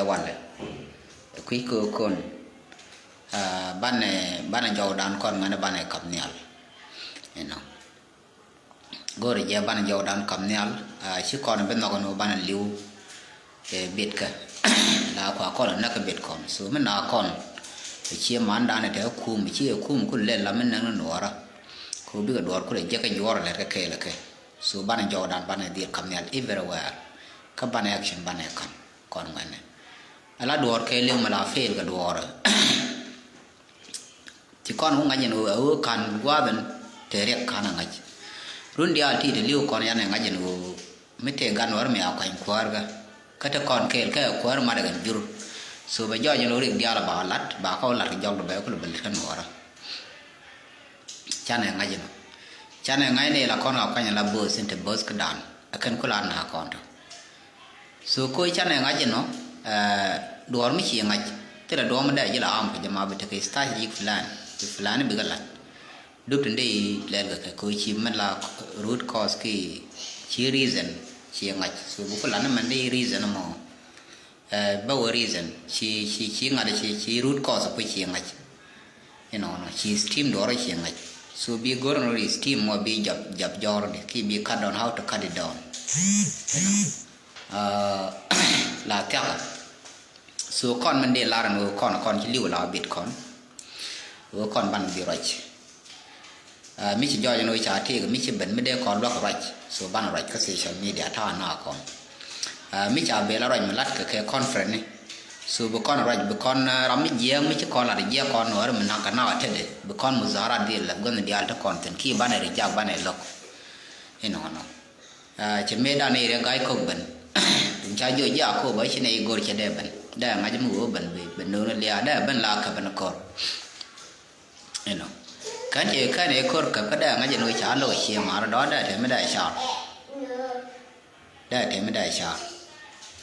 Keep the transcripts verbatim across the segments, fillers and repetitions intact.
Walɛ kui̱ kɛ kɔn, ah, banɛ, banɛ jɔwdan kɔn ŋuɛnɛ banɛ kap nhial. You know. Go̱o̱rɛ jɛ banɛ jɔwdan kap nhial, ah, ci kɔn bi nhɔk ni banɛ li̱w, eh, bit kɛ. La kua kɔn näk kɛ bit kɔn. So mi na kɔn, ɛ cie mandan ɛ te kum, cie kum ku lɛl la mi näk ni nuɔɔrä. Ku bikɛ duɔɔr ku lɛ jɛ kɛ juɔr lɛt kɛ kɛɛl kɛ. So banɛ jɔwdan banɛ dhil kap nhial everywhere. Kä banɛ action banɛ kap kɔn ŋuɛnɛ. Ala duɔɔr kɛ liw mi la fail kɛ duɔɔr. Ci kɔn wä ŋa̱c ɛn ɣöö, ɣöö ka̱n gua̱a̱th ɛn te riɛk ka̱n a ŋa̱c. Run diaal ti te li̱w kɔn yan ɛ ŋa̱c ɛn ɣöö mi tëë gat nuɔ̱ɔ̱r mi a kuany kuäärkä. Kä te kɔn kɛɛl kɛ kuäär mat ɛ kɛn jur. So bɛ jɔɔc ɛn ɣöö rik diaal a ba lat, ba kä wä lat kɛ jɔk dɔ bɛ kulɛ bɛ lät kä nuɔ̱ɔ̱rä. Canɛ ŋa̱c ɛn ɣöö, canɛ ŋa̱c ni la kɔn ka kuany la bo̱o̱th in te bo̱o̱th kä da̱a̱n. Ɛ kɛn kula na kɔn tɔ. So koc canɛ ŋa̱c inɔ, eh, duɔɔr mi ci ŋa̱c. Thilɛ duɔɔr mi dee ji̱ la am kɛ jɛ ma bi tekɛ strategic plan. Bi plan bikɛ lat. Dup tin dee lɛl kɛ kɛ koc ci mɛn la root cause ki ci reason ci ŋa̱c. So bi ku lan mɛn dee reason mɔ. Eh, bä wä reason ci, ci, ci ŋa̱t ci, ci root cause ku ci ŋa̱c. Inɔnɔ ci steam duɔɔr ci ŋa̱c. So bi go̱r nɔ ri steam mɔ bi jap, jap jɔɔr di ki bi cut down, how to cut it down. You know. Ah, la thiakä. So kɔn min dee lar ni wä kɔn, kɔn ci liw la bit kɔn. Wä kɔn ban bi ruac. Ah, mi ci jɔɔc ni wä ca tëëk mi ci ben mi dee kɔn luäk ruac. So ban ruac kä social media ta̱a̱ na kɔn. Ah, mi ca bel a ruac mi lat kɛ kɛ conference ni. So bi kɔn ruac bi kɔn, ah, ram mi jiɛɛk mi ci kɔn lat jiɛɛk kɔn wä mi nak kɛ na wä tede. Bi kɔn muzahara dhil la guänh diaal ti kɔn thin ki ban ɛ ri jak ban ɛ lɔk. Inɔnɔ. Ah, cɛ mëëdan i̱ rɛ ga̱a̱c kɔk ben. Duŋ ca jiɔ ji̱ a kop a ci nɛ i̱ go̱r cɛ dee ben. Dee ŋa̱c mi wee ben bi ben do̱n lia̱a̱ dee ben la käp ben kɔr. Inɔ. Kän cɛ kän i̱ kɔr käp kä dee ŋa̱c in wee ca lo̱k ciɛ ŋa̱r dɔ̱ dee te mi dee car. Dee te mi dee car.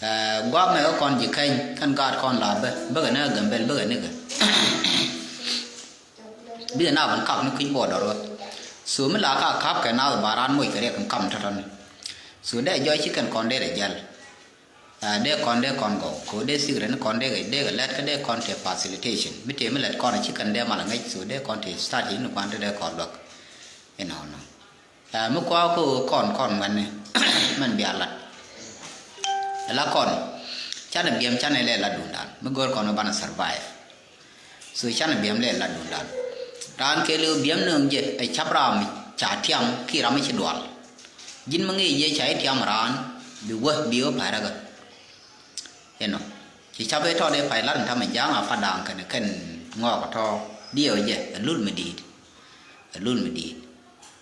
Ah, gua̱a̱k nɛ kä kɔn ji̱ käny kän gaat kɔn la bä bäkɛ nä Gambel bäkɛ nikɛ. Bikɛ naath in kap ni kui̱ border wä. So mi la ka kap kɛ naath ba raan moc kɛ riɛk in kam tɔ̱tɔ̱ni. So dee jɔc ci kɛn kɔn dee rɛ jɛl. Ah, dee kɔn dee kɔn gɔw ko dee secret ni kɔn dee kɛ, dee kɛ lɛt kä dee kɔn te facilitation. Mi te mi lɛt kɔn ci kɛn dee mal ŋäc so dee kɔn te strategy ni kuan te dee kɔn luäk. Inɔnɔ. Ah, mi kua ko kɔn kɔn ŋuɛni mɛn bia lat. Ala kɔn canɛ biɛm canɛ lɛ lat dundan mi gör kɔn banɛ survive. So canɛ biɛm lɛ lat dundan. Raan kɛɛliw biɛm nööŋ jɛ ɛ cap ram ca tiam ki ram mi ci dual. Ji̱n mi ŋi̱i̱c jɛ ca i̱ tiam raan bi wä bi wä pa̱rä kɛ. Inɔ ci cap i̱ tɔt i̱ pay lat in tamɛ ja̱a̱ŋ a pa da̱a̱ŋ kɛn kɛn ŋɔɔk tɔ diɛw jɛ ɛ lul mi di̱i̱t. Ɛ lul mi di̱i̱t.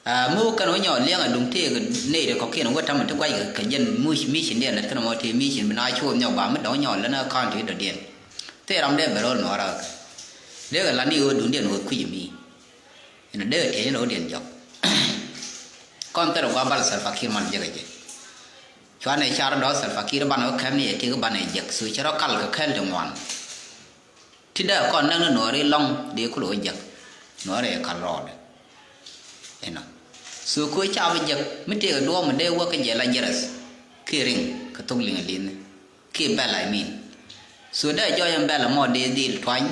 Ah, mi wä kɛn wä nyɔɔl liɛŋ a duŋ tëëk nɛy ti kɔ̱kiɛn wä tamɛ ti guac kɛ jɛn muc mission diɛn lät kɛn mɔ tëë mission bi na cuɔth nyɔk ba mi dɔ̱ŋ nyɔɔl län a county dɔ̱diɛn. Thil ram dee bɛ ro̱l nuɔɔr a kɛ dee kɛ lan i̱ ɣöö duŋdiɛn ɣööth kui̱c mi. Inɔ dee kɛ tiɛc ni ro̱diɛn jɔk. Kɔn thil rɛ gua̱a̱ bal Salva Kiir mal jek a jɛ. Cuanɛ car dɔ̱ Salva Kiir banɛ wä kɛm ni ɛ tik banɛ jek so cɛ rɔ kal kɛ kɛl ti ŋuan. Ti dee kɔn näk ni nuɔɔri lɔŋ dee kulɛ wä jek. Nuɔɔri ɛ kal rɔɔdɛ. Inɔ. So kuɛ ca bi jek mi tëëk duɔ̱ɔ̱m mi dee wä kä jɛ la jɛrɛth. Kiɛ riŋ kɛ thok liŋ li̱n. Kiɛ bɛl I mean. So dee jɔɔc ɛn bɛl ɛmɔ dee dhil tuany.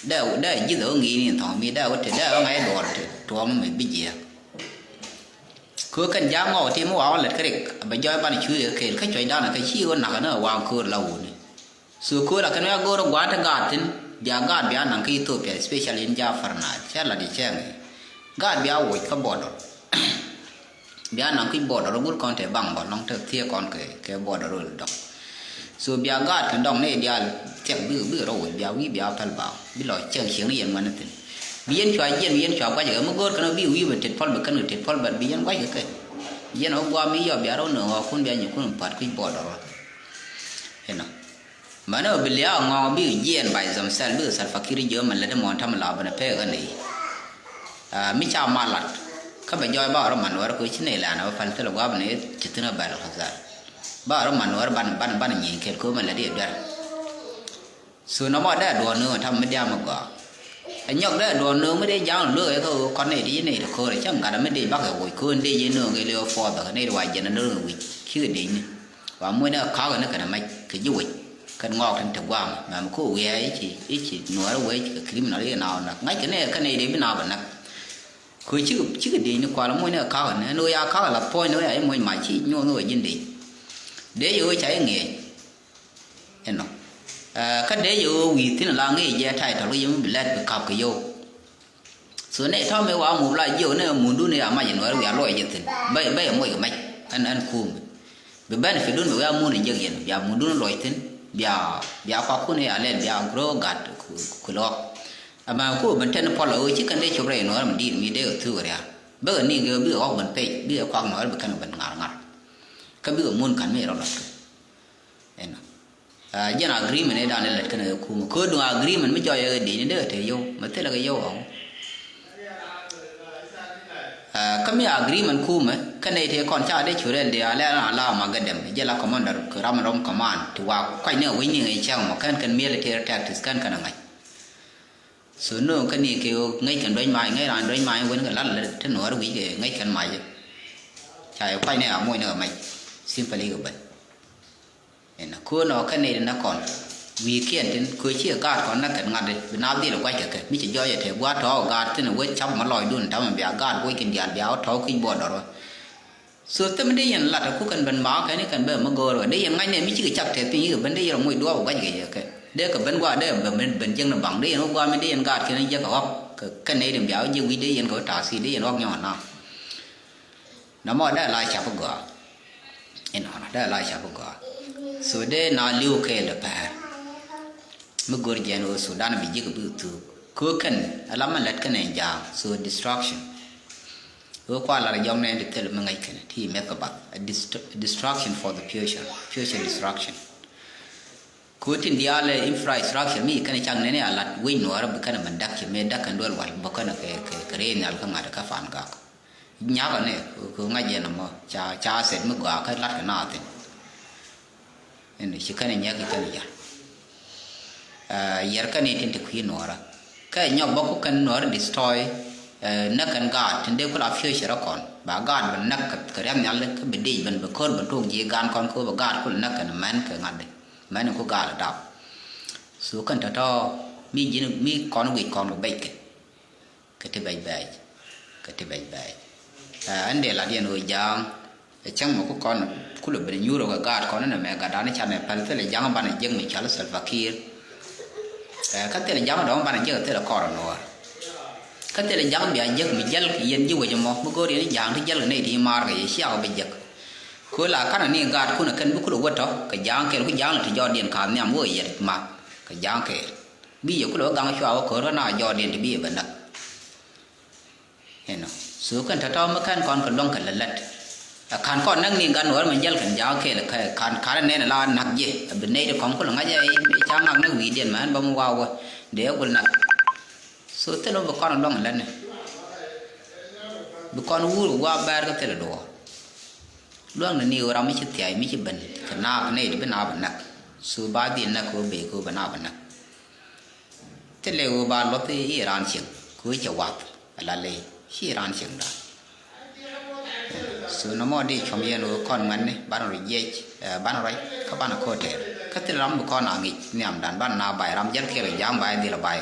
Dee, dee ji̱th ɛ wä ŋi̱i̱n in thɔŋ mi dee wä te dee wä ŋa̱c duɔɔr te tuɔɔm mi bi jiɛɛk. Kɛ wä kɛn ja̱a̱ŋ ŋɔk ti mi waŋ wä lät kä rik bɛ jɔɔc banɛ cuuc kɛ kɛɛl kä cuɔ̱cdan ɛ kɛ ci wä nak ɛn ɛ waŋ köör la wuni. So kööl a kɛn wia go̱o̱r gua̱a̱th ti gaat thi̱n bia gaat bia naŋ kä Ethiopia, especially in Jafar na cɛ lat i̱ cɛŋ i̱ gaat bia woc kä border. Bia naŋ kui̱ border rɔ gul kɔn te baŋ bä lɔŋ te thiee kɔn kɛ kɛ border rɔ dɔŋ. So bia gaat kɛ dɔŋ ni diaal thiɛk bi bi rɔ woc bia wi̱i̱ bia päl ba bi lɔ cɛŋ cieŋ ni yɛn ŋuɛn ni thi̱n. Bi yɛn cua jiɛn bi yɛn cua guac kɛ mi go̱o̱r kɛn bi wi̱i̱ bɛ tet päl bɛ kɛn kɛ tet päl bɛ bi yɛn guac kɛ kɛ. Jiɛn ɔ guam i̱ yɔ bia rɔ nööŋ ɔ kun bia nyukun pat kui̱ border rɔ. Inɔ. Mani ɔ bi lia̱a̱ ŋɔ̱ɔ̱ŋ bi jiɛɛn by themselves bi Salva Kiir jiök mɛ lät mɔn ta̱mɛ la bɛn pek ɣän i̱. Ah, mi ca mal lat kä bɛ jɔɔc ba rɔ man wɛr kɛ ci nɛy lan ɛ bä pal thilɛ gua̱a̱p ni ci thi̱n ɛ bɛl kɛ thal. Ba rɔ man wɛr ban ban ban nyieny kɛl kɛ mɛ lät i̱ duer. So nɔmɔ dee duɔ̱ɔ̱n nööŋ ta̱mɛ mi diaam ɛ gɔaa. Ɛ nyɔk dee duɔ̱ɔ̱n nööŋ mi dee ja̱a̱ŋ lueek ɛ kä ɣöö kɔn nɛy ti ci nɛy ti ko̱o̱r ɛ cäŋ gat ɛ mi dee bakɛ woc ko̱o̱n dee ji̱ nööŋ kɛ li̱w ɛ puɔth ɛ kɛ nɛy ti wa jiɛn ɛ nööŋ wi̱c cikɛ dec ni. Wa muc ni ɛ ka̱k ɛ ni kɛn ɛ mac kɛ ji̱ wec. Kɛn ŋɔɔk tin te guam mɛm ko wiɛɛ i̱ ci, i̱ ci nuɔɔr wee ci kɛ criminal i̱ naaw näk. Ŋa̱ckɛ ni kɛn i̱ dee bi naaw bɛ näk. Kɛ cikɛ, cikɛ diec ni kual muɔ̱c ni kɛ ka̱k ni ɛn ɣöö ya ka̱k lath puɔ̱ny ni ɣöö ya i̱ muɔ̱c mac ci nyuɔ̱th ni ɣöö ji̱n dec. Dee yɛ ɣöö ca i̱ ŋiɛc. Ɛnɔ. Kä dee yɛ ɣöö wi̱i̱ thi̱n la ŋi̱i̱c jɛ title kä yɛ mi bi lɛt bi ka̱p kɛ yio̱w. So nɛ tɔ̱ mëë wa mop la jiök ni mundun i̱ a mac in wɛr wiaa luɔc jɛ thi̱n bä, bä yɛ moc kɛ mac. Ɛn, ɛn kuum bi benefit dun bi wiaa mun in jek yɛn bia mundun luɔc thi̱n. Bia, bia kuakun i̱ a lɛl bia grow gat ku, ku lɔɔk. Ama ku ben tɛn pɔl ɣöö ci kɛn dee cop rɛy nuɔɔr mi di̱i̱t mi dee kɛ thuk ria̱a̱r bä kɛ ni̱i̱ kɛ bikɛ ɣɔk ben pec bikɛ kuak nuɔɔr bi kɛn ben ŋa̱r ŋa̱r. Kä bikɛ mun ka̱n mi rɔ lɔt kɛ. Ɛnɔ. Jɛn agreement ëë dan ëë lät kɛnɛ kɛ kumɛ. Kɛ duŋ agreement mi jɔyɛ kɛ dini dee kɛ te yio̱w mɛ thilɛ kɛ yio̱w ɔŋ. Kä mi agreement kumɛ kɛnɛ te kɔn ca dee curɛl dee alɛ an ala ma gɛ dɛm jɛ la commander kɛ ram rom command ti wa kuac ni wi̱ny ni ŋɛc cɛŋ mɔ kɛn kɛn military tactics kɛn kɛn ŋa̱c. So no̱o̱ŋ kɛn ni kɛ ŋäc kɛn duäc mac ŋäc raan duäc mac wen kɛ lal te nuɔɔr wi̱c kɛ ŋäc kɛn mac. Ca yɛ kuac ni a moc ni kɛ mac. Simply kɛ ben. Ɛn ko̱o̱n ɔ kɛn nɛy ti näk kɔn wi̱i̱ kiɛn tin köö ci kɛ gaat kɔn näk kɛn ŋa̱t bi na dhil ɛ gua̱c kɛ kɛ mi ci jɔɔc ɛ te gua̱a̱r tɔ̱ɔ̱k gaat thin ɛ wec cap mɛ lɔcdun ta̱mɛ bia gaat wec kɛn diaal bia wä tɔ̱ɔ̱k kic buɔɔt dɔr wä. So thim dee yɛn lat ɛ ku kɛn ben ma̱a̱ kɛn i̱ kɛn bɛ mi go̱o̱r wɛ dee yɛn ŋa̱cnɛ mi cikɛ cak tɛth piny ikɛ ben dee yɛn rɔ moc duɔɔp ɛ gua̱c kɛ yɛ kɛ dee kɛ ben gua̱a̱r dee ben, ben jiäk ni baŋ dee yɛn wä gua̱a̱r mi dee yɛn gaat kɛn i̱ jiäk ɛ ɣɔ̱k kɛ kɛn nɛy tin bia wä jiäk wi̱c dee yɛn kɛ wä ta̱a̱ thi dee yɛn ɣɔ̱k nyɔ̱ɔ̱n na. Nɔmɔ dee la cap gɔaa. Inɔnɔ dee la cap gɔaa. So dee na li̱w kɛɛl dee pɛr. Mi go̱r jɛn ɣöö Sudan bi ji̱k bi thuk. Köök kɛn ala mi lät kɛn ɛn ja̱a̱ŋ. So destruction. Ɣöö kua lar jɔŋ nɛn ti thil mi ŋäc kɛn ti mɛth kɛ bath. A dist-, destruction for the future. Future destruction. Köök tin diaal infrastructure mi kɛn cak nɛn a lat wec nuɔɔrä bi kɛn mɛn dak ci mëë dak kɛn duel wal bä kɛn kɛ, kɛ, kɛ rɛy nhial kä ŋa̱t kä fan gak. Nyakä ni kɛ ŋa̱c jɛ nɔmɔ ca, ca asset mi gɔaa kä lat kɛ naath thi̱n. Ɛn ci kɛn nyɛk ci kɛn yar. Yɛr kɛn i̱ tin ti kui̱ nuɔɔrä kɛ nyɔk bä ku kɛn nuɔɔrä destroy. Näk kɛn gaat tin dee kula future kɔn ba gaat bɛ näk kɛ riath nhial kä bi dec ben bi ko̱r ben tuɔk ji̱ gaan kɔn kä bɛ gaat kul näk kɛn mɛn kɛ ŋa̱t di mɛn in ku gaat dap. So kɛn tɔ̱tɔ̱ mi ji̱n mi kɔn wi̱c kɔn bɛ bec kɛ. Kɛ ti bɛc bɛc kɛ ti bɛc bɛc. Ɛn dee lat yɛn ɣöö ja̱a̱ŋ ɛ cäŋ mɛ ku kɔn kulɛ ben nyuur ɣä gaat kɔn inɛ mɛ gatdan i̱ canɛ päl thilɛ ja̱a̱ŋ banɛ jiäk mi cɔal i̱ Salva Kiir. Kä thilɛ ja̱a̱ŋ dɔ̱ŋ banɛ jiäk thilɛ kɔr ɛ nuɔɔr. Kä thilɛ ja̱a̱ŋ bia jiäk mi jäl kɛ yɛn ji̱ wec ɛmɔ mi go̱o̱r yɛn i̱ ja̱a̱ŋ ti jäl kɛ nɛy ti i̱ maar kɛ yɛ ciaŋ ɔ bi jiäk. Köö la kanɛ ni gaatkun ɛ kɛn bi kulɛ wä tɔ̱ kɛ ja̱a̱ŋ kɛl ku ja̱a̱ŋ lɛ ti jɔɔdiɛn ka̱a̱th nhiam wä yɛt ma kɛ ja̱a̱ŋ kɛɛl. Bi yɛ kulɛ wä gaŋ cua wä ko̱r kä na jɔɔdiɛn ti bi yɛ bɛ näk. Inɔ so kɛn tɔ̱tɔ̱ mi kɛn kɔn kɛ luäŋ kɛ lät lät. Ɛ ka̱n kɔn näk ni gan wär mi jäl kɛn ja̱a̱ŋ kɛɛl kɛ ka̱n ka̱n nɛn la näk jɛ ɛ bi nɛy ti kɔn kulɛ ŋa̱c ɛ ca ŋak näk wi̱i̱diɛn mɛ ɛn bä mi waw wä dee ɛ gul näk. So thil wä bi kɔn luäŋ lät ni bi kɔn wur gua̱a̱ bɛɛr kä thil duɔ̱ɔ̱r. Luäŋ ni ni ɣöö ram mi ci thia̱a̱c mi ci ben kɛ naak nɛy ti bi naak bɛ näk. So ba dhil näk kɛ ɣöö bee kɛ ɣöö bɛ naak bɛ näk. Thilɛ ɣöö ba luɔth i̱ raan cieŋ kɛ ɣöö cɛ wath ala ley ci raan cieŋdan. So nɔmɔ di cuɔ̱m yɛn ɣöö kɔn ŋuɛ̈tni banɛ rɔ jiɛc, banɛ rɔ kä banɛ ko̱o̱t tɛɛr kä thilɛ ram bi kɔn a ŋic nhiamdan banɛ na bay ram jäl kiɛk ja̱a̱ŋ bay dhil a bay.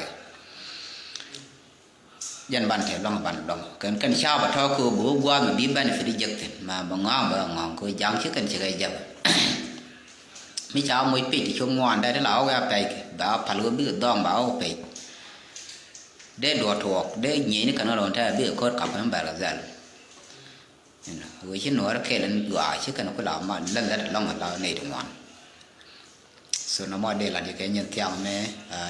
Jɛn ban tɛth luaŋ ban luaŋ kɛn kɛn ca bɛ tɔ̱ kɛ ɣöö bi wä gua̱a̱th mi bi benefit i̱ jek thi̱n ma bɛ ŋɔaŋ bɛ ŋɔaŋ kɛ ɣöö ja̱a̱ŋ ci kɛn ci kɛ jɛp. Mi ca moc pec ti cop ŋuan dee ti la wä wiaa pɛc kɛ ba pal ɣöö bikɛ dhɔŋ ba wä pec. Dee duɔt tuɔɔk dee nyieyni kɛn ɣä lɔ̱ŋ tɛth bikɛ ko̱r kap kɛn bɛr kɛ dhɛl. Inɔ ɣöö ci nuɔɔr kɛl in gɔaa ci kɛn ku la ma lät lät lɔ̱ŋ la nɛy ti ŋuan. So nɔmɔ dee lat yɛ kɛ nyin thiaŋ mɛ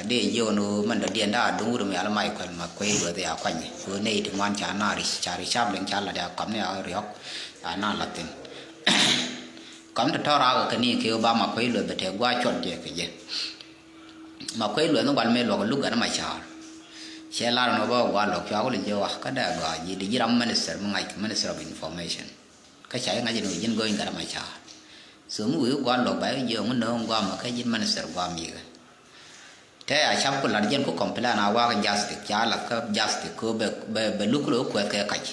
dee jiök ni ɣöö mɛn dɔ̱diɛn da̱a̱ duŋ wut mi al mac kuɛl ma kuey lueth ya kuany ɣöö nɛy ti ŋuan ca na ric ca ric cap liŋ ca lat ya kɔm ni a riɔ̱k. Ca na lat thi̱n kɔm ti tɔ̱ raak kɛ ni kɛ ɣöö ba ma kuey lueth bɛ tɛ gua̱a̱c cuɔt jɛ kɛ jɛ. Ma kuec luɛth ni gual mëë luɔk luk gɛn ma ca̱a̱r. Cɛ lar ni wä bä gual luɔk cua wä lɛ jiɛ wa kä dee gɔaa ji̱ di ji̱ ram minister mi ŋa̱c kɛ minister of information. Kä ca ji̱ ŋa̱c ni wä ji̱n go̱o̱ny gɛn ma ca̱a̱r. So mi wi̱i̱ gual luɔk ba ji̱ jiɛ ŋun ni wä guam kä ji̱n minister guam yikɛ. Tɛ a cap ku lat jiɛn ku complain a wakä justice ca lath kä justice kɛ bɛ bɛ luk kɛ lɛ wä kuɛth kɛ kac.